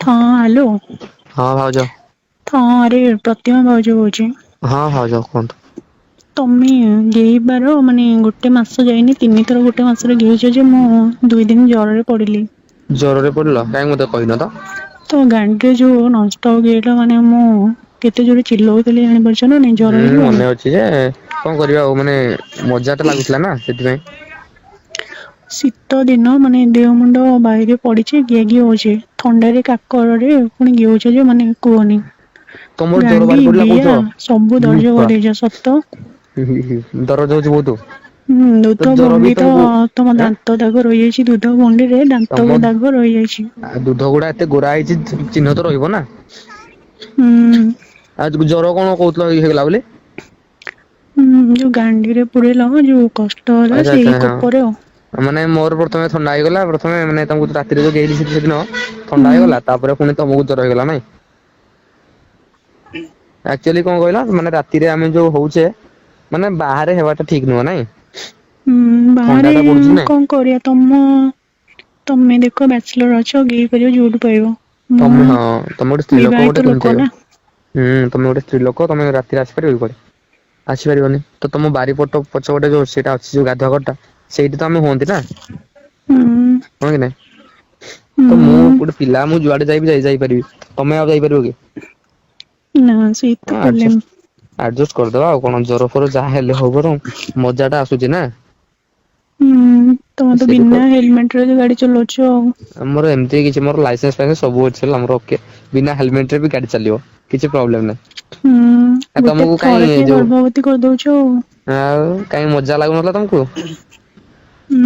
ହଁ ହ୍ୟାଲୋ। ହଁ ଭାଉଜ ହଁ ରେ ପ୍ରତିମା ଭାଉଜ କହୁଛି। ହଁ ଭାଉଜ କୁହନ୍ତୁ। ତମେ ଗେଇବାର ମାନେ ଗୋଟେ ମାସ ଯାଇନି ତିନିଥର ଗୋଟେ ମାସରେ ଗେଇଛ ଯେ ମୁଁ 2 ଦିନ ଜରରେ ପଡିଲି। ଜ୍ୱରରେ ପଡିଲ କାଇଁ ମତେ କହିନ ତ। ତ ଗାଣ୍ଡିରେ ଯୋଉ ନନଷ୍ଟପ୍ ଗେଇଲ ମାନେ ମୁଁ କେତେ ଜୋରେ ଚିଲଉଥିଲି ଜାଣିପାରୁଛ ନା ନାଇଁ ଜର ହୁଁ ହେଇଯିବନି। ମନେ ଅଛି ଯେ କଣ କରିବା ଆଉ ମାନେ ମଜା ତ ଲାଗୁଥିଲା ନା ସେଥିପାଇଁ। ଶୀତ ଦିନ ମାନେ ଦେହ ମୁଣ୍ଡ ବାୟୁରେ ପଡିଛି ଗିଆ ଗି ହଉଛି ଥଣ୍ଡାରେ କାକରରେ ପୁଣି ଗେହୁଛ ଯେ ମାନେ କୁହନି। ତମର ଜର ଗାଣ୍ଡି ବାହାରି ପଡିଲା କହୁଛ ବିଆ ସବୁ ଦର୍ଜ କରିଦେଇଛ ସତ। ଦରଜ ହଉଛି ବହୁତ ହୁଁ ତ ଦୁଧ ଜର ବି ଗଣ୍ଡି ତ ତମକୁ ତମ ଆଁ ଦାନ୍ତ ଦାଗ ରହିଯାଇଛି ଦୁଧ ଗଣ୍ଡିରେ ତମ ଦାନ୍ତ ଦାଗ ରହିଯାଇଛି। ଆଉ ଦୁଧ ଗୁଡା ଏତେ ଗୋରା ହେଇଛି ଚିହ୍ନ ତ ରହିବ ନା। ହୁଁ ଆଉ ଜର କଣ କହୁଥିଲ ଏଇ ହେଇଗଲା ବୋଲି। ହୁଁ ଯୋଉ ଗାଣ୍ଡିରେ ପୁରେଇଲ ଯୋଉ କଷ୍ଟ ହେଲା ଆଚ୍ଛା ଆଚ୍ଛା ସେଇ ହଁ। କୋପରେ ଆଉ। ମାନେ ମୋର ପ୍ରଥମେ ଥଣ୍ଡା ହେଇଗଲା ପ୍ରଥମେ ମାନେ ତମକୁ ରାତିରେ ଯୋଉ ଗେହିଲି ସେଦିନ ହୁଁ ଥଣ୍ଡା ହେଇଗଲା ତାପରେ ପୁଣି ତମକୁ ଜର ହେଇଗଲା ନାଇଁ। ଆକ୍ଚୁଆଲି କଣ କହିଲ ମାନେ ରାତିରେ ଆମେ ଯୋଉ ହଉଛେ ମାନେ ବାହାରେ ହେବାଟା ଠିକ ନୁହଁ ନାଇଁ। ହୁଁ ଥଣ୍ଡା ବାହାରେ ଟା ପଡୁଛି ନାଇଁ କଣ କରିବା ତମ ତମେ ଦେଖ ବ୍ୟାଚଲର ଅଛ ଗେଇ ପାରିବ ଯୋଉଠି ପାଇବ। ମୁଁ ତମେ ହଁ ତମେ ଗୋଟେ ସ୍ତ୍ରୀ ଲୋକ ବିବାହିତ ଗୋଟେ କେମିତି ଲୋକ ଆଇବ। ନା ହୁଁ ତମେ ଗୋଟେ ସ୍ତ୍ରୀ ଲୋକ ତମେ ରାତିରେ ଆସିପାରିବ କି କୁଆଡେ? ଆସିପାରିବନି ତ ତମ ବାରିପଟ ପଛ ପଟେ ଯୋଉ ସେଇଟା ଅଛି ଯୋଉ ଗାଧୁଆ ଘରଟା ସେଇଠି ତ ଆମେ ହୁଅନ୍ତି ନା ହୁଁ ହଁ କି ନାଇଁ? ତ ମୁଁ ହୁଁ ଗୋଟେ ପିଲା ମୁଁ ଯୁଆଡେ ଯାଇବି ଯାଇପାରିବି ତମେ ଆଉ ଯାଇପାରିବ କି? ନା ସେଇ ତ ହଁ ପ୍ରୋବ୍ଲେମ ଆଡଜଷ୍ଟ ଆଡଜଷ୍ଟ କରିଦବା ଆଉ କଣ ଜର ଫର ଯାହା ହେଲେ ହଉ ବରଂ ମଜା ଟା ଆସୁଛି ନା। ହୁଁ ତମେ ତ ସେଇଠି ବିନା ହେଲମେଟ ରେ ଗାଡି ଚଲଉଛ ଆଉ। ଆମର ଏମିତି କିଛି ମୋର ଲାଇସେନ୍ସ ଫାଇସେନ୍ସ ସବୁ ଅଛି ହେଲା ମୋର ଓକେ ବିନା ହେଲମେଟ ରେ ବି ଗାଡି ଚାଲିବ। କିଛି ପ୍ରୋବ୍ଲେମ ନାହିଁ। ହୁଁ ଆଉ ଗୋଟେ ତମକୁ କାଇଁ ଥର କେ ଯୋଉ ଗର୍ଭବତୀ କରିଦଉଛ ଆଉ। ଆଉ କାଇଁ ମଜା ଲାଗୁନଥିଲା ତମକୁ?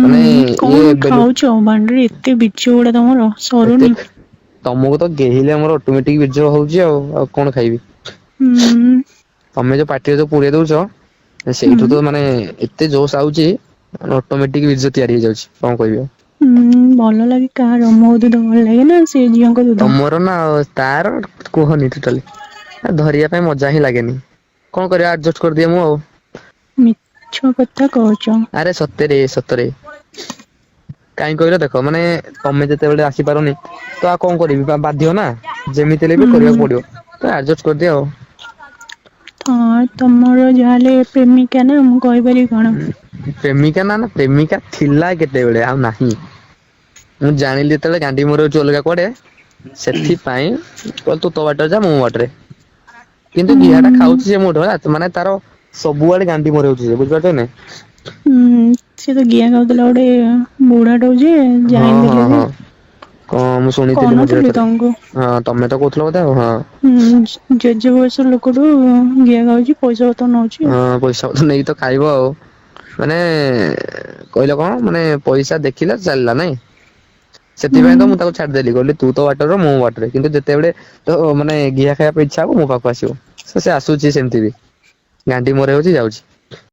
ମାନେ ହୁଁ ଇଏ କଣ ବେଲୁ ଖାଉଛ ବାଣ୍ଡିରେ ଏତେ ବିଛୁ ଗୁଡା ତମର ଏତେ ସରୁନି। ତମକୁ ତ ଗେହିଲେ ଆମର ଅଟୋମେଟିକ ବୀର୍ଯ୍ୟ ହଉଛି ଆଉ ଆଉ କଣ ଖାଇବି? ହୁଁ। ତମେ ଯୋଉ ପାଟିରେ ଯୋଉ ପୁରେଇ ଦଉଛ ହୁଁ ସେଇଠୁ ତ ମାନେ ଏତେ ଜୋସ୍ ଆଉଛି ଅଟୋମେଟିକ ବୀର୍ଯ୍ୟ ତିଆରି ହେଇଯାଉଛି କଣ କହିବି ଆଉ। ହୁଁ ଭଲ ଲାଗେ କାହାର ମୋ ଦୁଧ ଭଲ ଲାଗେ ନା ସେ ଝିଅଙ୍କ ଦୁଧ? ତମର ନା ଆଉ ତାର କୁହନି ଟୋଟାଲି ଧରିବା ପାଇଁ ମଜା ହିଁ ଲାଗେନି। କଣ କରିବା ଆଡଜଷ୍ଟ କରିଦିଏ ମୁଁ ଆଉ। ମିଛ କଥା କହୁଛ। ଆରେ ସତରେ ସତରେ। କାହିଁ କହିଲ ଦେଖ ମାନେ ତମେ ଯେତେବେଳେ ଆସିପାରନି ତ ଆଉ କଣ କରିବି ବା ବାଧ୍ୟ ନା ଯେମିତି ହେଲେ ବି ହୁଁ କରିବାକୁ ପଡିବ ତ ଆଡଜଷ୍ଟ କରିଦିଅ ଆଉ। ହଁ ତମର ଯାହାହେଲେ ପ୍ରେମିକା ନା ମୁଁ କହିପାରିବି କଣ? ପ୍ରେମିକା ନା ନା ପ୍ରେମିକା ଥିଲା କେତେବେଳେ ଆଉ ନାହିଁ। ମୁଁ ଜାଣିଲି ଯେତେବେଳେ ଗାଣ୍ଡି ମରଉଛି ଅଲଗା କୁଆଡେ ସେଥିପାଇଁ କହିଲି ତୁ ତୋ ବାଟରେ ଯା ମୁଁ ମୋ ବାଟରେ। କିନ୍ତୁ ହୁଁ ଗିହା ଟା ଖାଉଛି ସେ ମୋଠୁ ହେଲା ମାନେ ତାର ସବୁଆଡେ ଗାଣ୍ଡି ମରଉଛି ବୁଝିପାରୁଛ ନାଇଁ? ହୁଁ ସେ ତ ଗିଆ ଖାଉଥିଲା ଗୋଟେ ବୁଢାଟେ ଯେ ହଁ ଜାଣି ହଁ ଦେଲେ ଯେ ହଁ କଣ ମୁଁ ଶୁଣିଥିଲି ମଝିରେ କହୁନଥିଲି ଥରେ ତମକୁ। ହଁ ତମେ ତ କହୁଥିଲ ବୋଧେ ଆଉ ହଁ। ହୁଁ ଜେଜେ ବୟସ ଲୋକଠୁ ଘିଆ ଖାଉଛି ପଇସା ପତ୍ର ନଉଛି। ହଁ ପଇସା ପତ୍ର ନେଇକି ତ ଖାଇବ ଆଉ। ମାନେ କହିଲ କଣ ମାନେ ପଇସା ଦେଖିଲା ଚାଲିଲା ନାଇଁ। ହୁଁ ସେଥିପାଇଁ ତ ମୁଁ ତାକୁ ଛାଡିଦେଲି କହିଲି ତୁ ତୋ ବାଟରେ ମୁଁ ମୋ ବାଟରେ କିନ୍ତୁ ଯେତେବେଳେ ତ ମାନେ ଗିହା ଖାଇବା ପାଇଁ ଇଚ୍ଛା ହବ ମୋ ପାଖକୁ ଆସିବ ସେ ଆସୁଛି ସେମିତି ବି। ଗାଣ୍ଡି ମରେଇ ହଉଛି ଯାଉଛି।